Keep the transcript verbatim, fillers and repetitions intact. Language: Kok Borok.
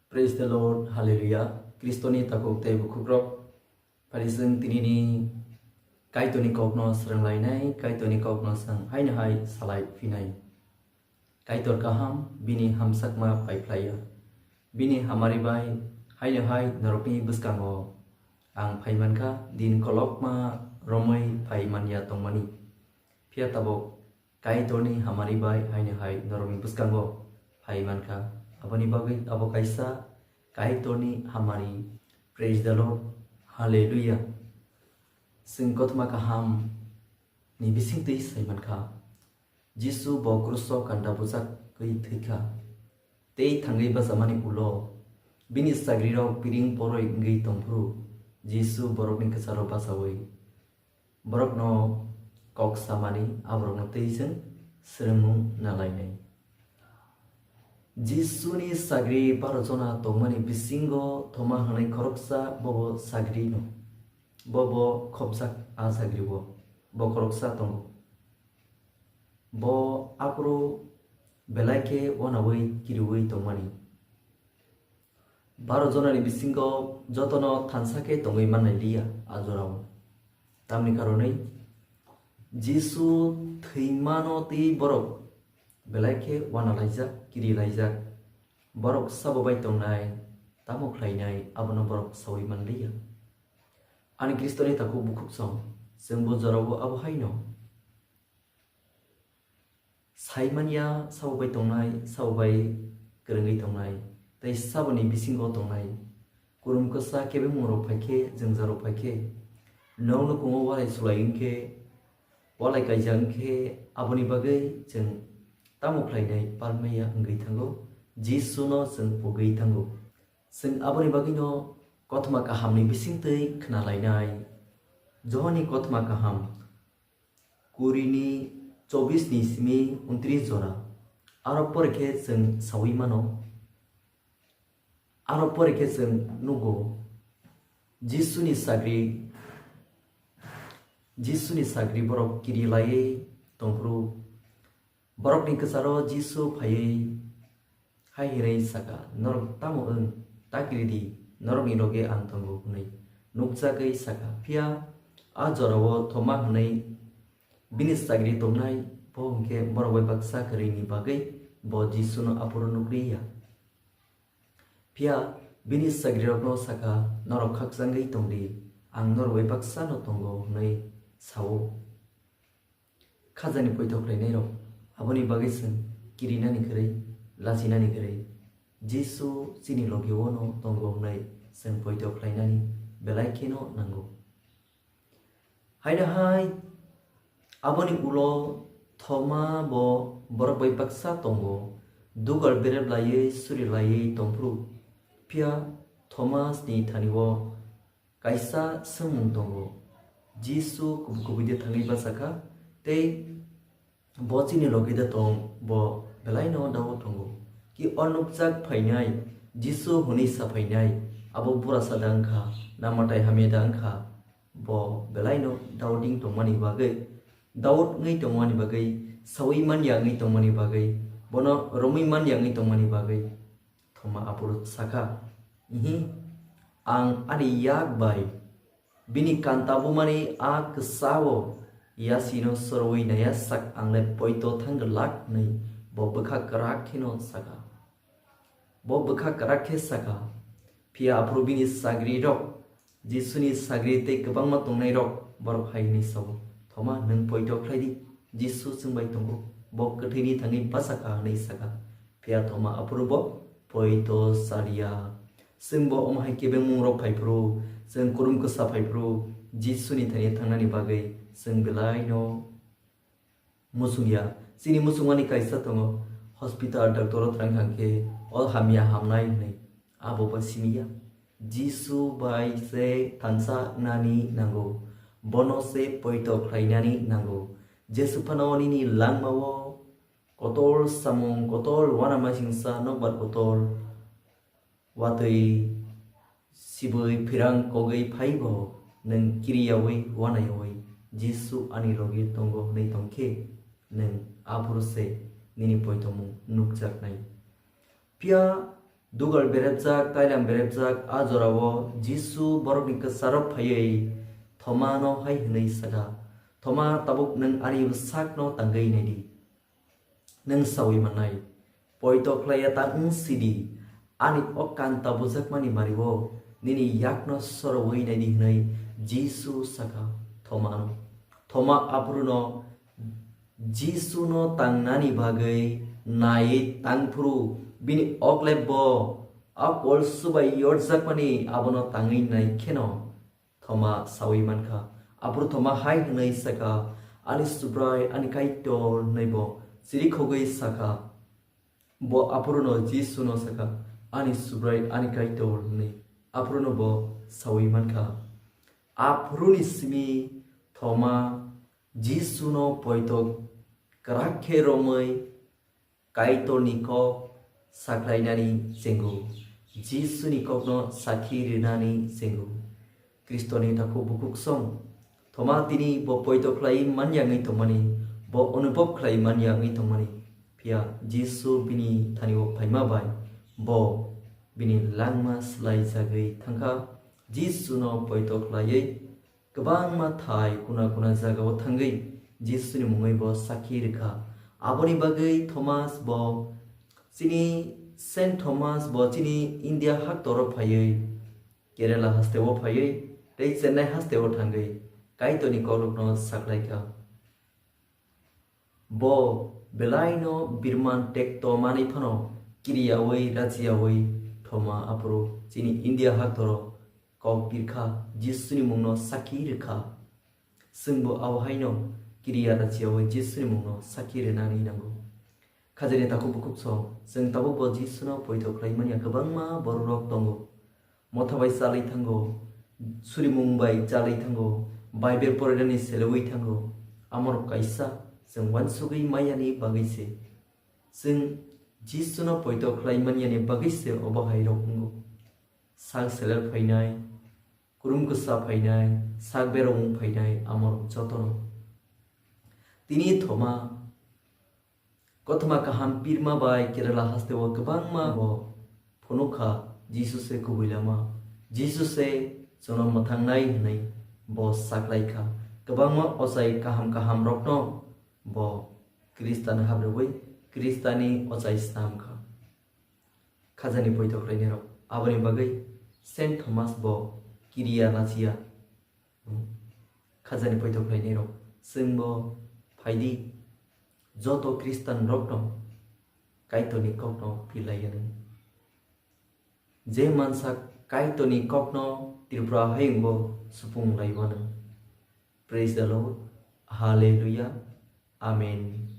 Praise the Lord, Hallelujah. Kristoni takhuk tei bukhukrok, phari chwng tinini Kaitorni kokno swrwnglainai, Kaitorni kokno chwng haino hai salai phinai. Kaitor kaham, bini hamsakma paiphlaiya. Bini hamari bai haino hai norokni bwskango ang phaimankha, din kolokma romwi phai manya tongmani. Phiya tabuk Kaitorni hamari bai haino hai norokni bwskango phai mankha. Aboni bagwi abo kaisa Kaitorni hamari. Praise the Lord. Hallelujah. Chwng kothoma kaham ni bisingtwi sai mankha. Jisu bo kruso kanda bujagwi thwikha. Tei thangwi bachamani ulo bini sagrirok piring poroi wngwi tongphuru Jisu borokni kwcharo bachaui borokno kok samani aborokno tei chwng swrwngmung nalainai. Jisuni sagri baro jona tongmani bisingo Thoma hwnwi khoroksa bobo sagrino. Bobo khopjak a sagrio. Bo khoroksa tongo. Bo aphuru belai khe uanaui kiriui tongmani. Baro jonani bisingo jotono thansa khe tongwi mannai liya a jorao. Tamni karonwi Jisu thwimano twi borok belai khe uanalaijak, kirilaijak. Borok sabo bai tongnai, tamo khlainai, abono borok saui manliya. Ani Khristoni takhuk bukhuk song, chwngbo jorao abo haino. Saimanya sabo bai tongnai, sabo bai kwrwngwi tongnai, tei saboni bisingo tongnai. Kurum kwsa kebengrok phai khe, jwngjarok phai khe, nok nukhungo walai sulai wng khe, walai kaijak wng khe, aboni bagwi chwng tamo khlainai palmaya wngwi thango, Jisuno chwng pogwi thango. Chwng aboni bagwino kothoma kahamni bisingtwi khna lainai. Johonni kothoma kaham, kurini chobisni simi untris jora. Aro pore khe chwng saui mano. Aro pore khe chwng nugo, Jisuni sagri, Jisuni sagri borok kiri laiwi tongphuru. Borokni kwcharo Jisu phaiwi hai hwnwi saka, "Norok tamo wng? Ta kiri di, norokni loge ang tongo," hwnwi nukjagwi saka. Phiya a jorao Thoma hwnwi bini sagri tongnai, bo hwnkhe borok bai baksa kwrwini bagwi bo Jisuno aphuru nukliya. Phiya bini sagrirokno saka, "Norok khakchangwi tong di, ang norok bai baksano tongo," hwnwi sao. Khajani poito khlainairok, aboni bagwi chwng kirinani kwrwi, lachinani kwrwi, Jisu chini logio-no tongo hwnwi chwng poito khlainani belai kheno nango. Haino hai aboni ulo Thoma bo borok bai baksa tongo, dugar berep laiwi suri laiwi tongphuru. Phiya Thomasni thani-o kaisa swngmung tongo. Jisu kubui kubui de thangwi bachakha tei bo chini logi de tong, bo belaino doubt tongo. Ki o nukjak phainai Jisu hwnwi sa phainai, abo burasa da wngkha, na mwtai hamya da wngkha? Bo belaino doubting tongmani bagwi, doubt wngwi tongmani bagwi, saui manya wngwi tongmani bagwi, bono romwi manya wngwi tongmani bagwi. Thoma aphuru sakha, "Ihi, ang ani yak bai bini kanta bumani a kwsa-o yasino soroui naiya sak ang le poito thang glak," hwnwi bo bwkha kwrak kheno sakha. Bo bwkha kwrak khe sakha. Phiya aphuru bini sagrirok, Jisuni sagri tei kwbangma tongnairok borok hai hwnwi sao, "Thoma, nwng poito khlai di, Jisu chwng bai tongo, bo kwthwini thangwi bachakha," hwnwi sakha. Phiya Thoma aphuru bo poito chaliya. Chwng bo omo hai kebengmungrok phaiphuru, chwng kurum kwsa phaiphuru, Jisuni thani thangnani bagwi chwng belaino muchungya. Chini muchungmani kaisa tongo, hospital doctor-o twrang thang khe o hamya hamnai hwnwi. Abo bo simiya. Jisu bai se thansa wngnani nango. Bono se poito khlainani nango. Jesu phano nini langmao kotor samung, kotor uanamasingcha, nokbar kotor watwi sibwi phirang kogwi phaibo nwng kiriyaui uanaiyaui Jisu ani logi tongo hwnwi tongkhe nwng aphuru se nini poitomung nukjaknai. Phiya Dugal berepjak, tailam berepjak, a jorao Jisu borokni kwcharok phaiwi Thomano hai hwnwi sakha, "Thoma, tabuk nwng ani bwsakno tangwi naidi. Nwng saui mannai. Poito khlaiya ta wng sidi, ani o kanta bujakmani bario nini yakno sorowi naidi," hwnwi Jisu sakha Thomano. Thoma aphuru no Jisuno tangnani bagwi naiwi tangphuru bini oklep bo a kol subai yorjakmani abono tangwi nai kheno Thoma saui mankha. Aphuru Thoma hai hwnwi sakha, "Ani Subrai, ani Kaitor," hwnwi bo chirikhogwi sakha. Bo aphuruno Jisuno sakha, "Ani Subrai, ani Kaitor," hwnwi. Aphuruno bo saui mankha. Aphuruni simi Thoma Jisuno poito kwrak khe romwi Kaitorni kok saklainani chengo, Jisuni kokno sakhi rwnani chengo. Khristoni takhuk bukhuk song Thoma tini bo poito khlai manya wngwi tongmani, bo onubhob khlai manya wngwi tongmani. Phiya Jisu bini thani-o phaima bai bo bini langma swlai jagwi thangkha. Jisuno poito khlaiwi kwbangma thai kuna kuna jagao thangwi Jisuni mungwi bo sakhi rwkha. Aboni bagwi Thomas bo chini, Saint Thomas bo chini India haktoro phaiwi, Kerala hasteo phaiwi tei Chennai hasteo thangwi Kaitorni kokrokno saklaikha. Bo belaino birman tekto manwi phano kiriyawi rachiyawi Thoma aphuru chini India haktoro kok pirkha, Jisuni mungno sakhi rwkha. Chwngbo abo haino kiriya rachiyawi Jisuni mungno sakhi rwnani nango. Khajani takhuk bukhuk song, chwng tabukbo Jisuno poito khlai manya kwbangma bororok tongo. Motha bai chalwi thango, surimung bai chalwi thango, Bible porinani selewi thango. Amorok kaisa chwng uansugwi mayani bagwi se. Chwng Jisuno poito khlai manyani bagwi se obo hai rok wngo. Sak selel phainai, kurum kwsa phainai, sak beromung phainai amorok jotono. Tini Thoma Kothoma kaham pirma bai Kerala hasteo kwbangma bo phunukha, Jisu se kubui lama, Jisu se chwngno mwthangnai hwnwi bo saklaikha. Kwbangma ochai kaham kaham rokno bo Khristan habrwi Khristani ochai snamkha. Khajani poito khlainairok, aboni bagwi Saint Thomas bo kiriya lachiya. Khajani poito khlainairok, chwngbo phaidi, joto Khristanrokno Kaitorni kokno pirlaiya nwng. Je mansa Kaitorni kokno Tripura hayungbo supung laiwano. Praise the Lord. Hallelujah. Amen.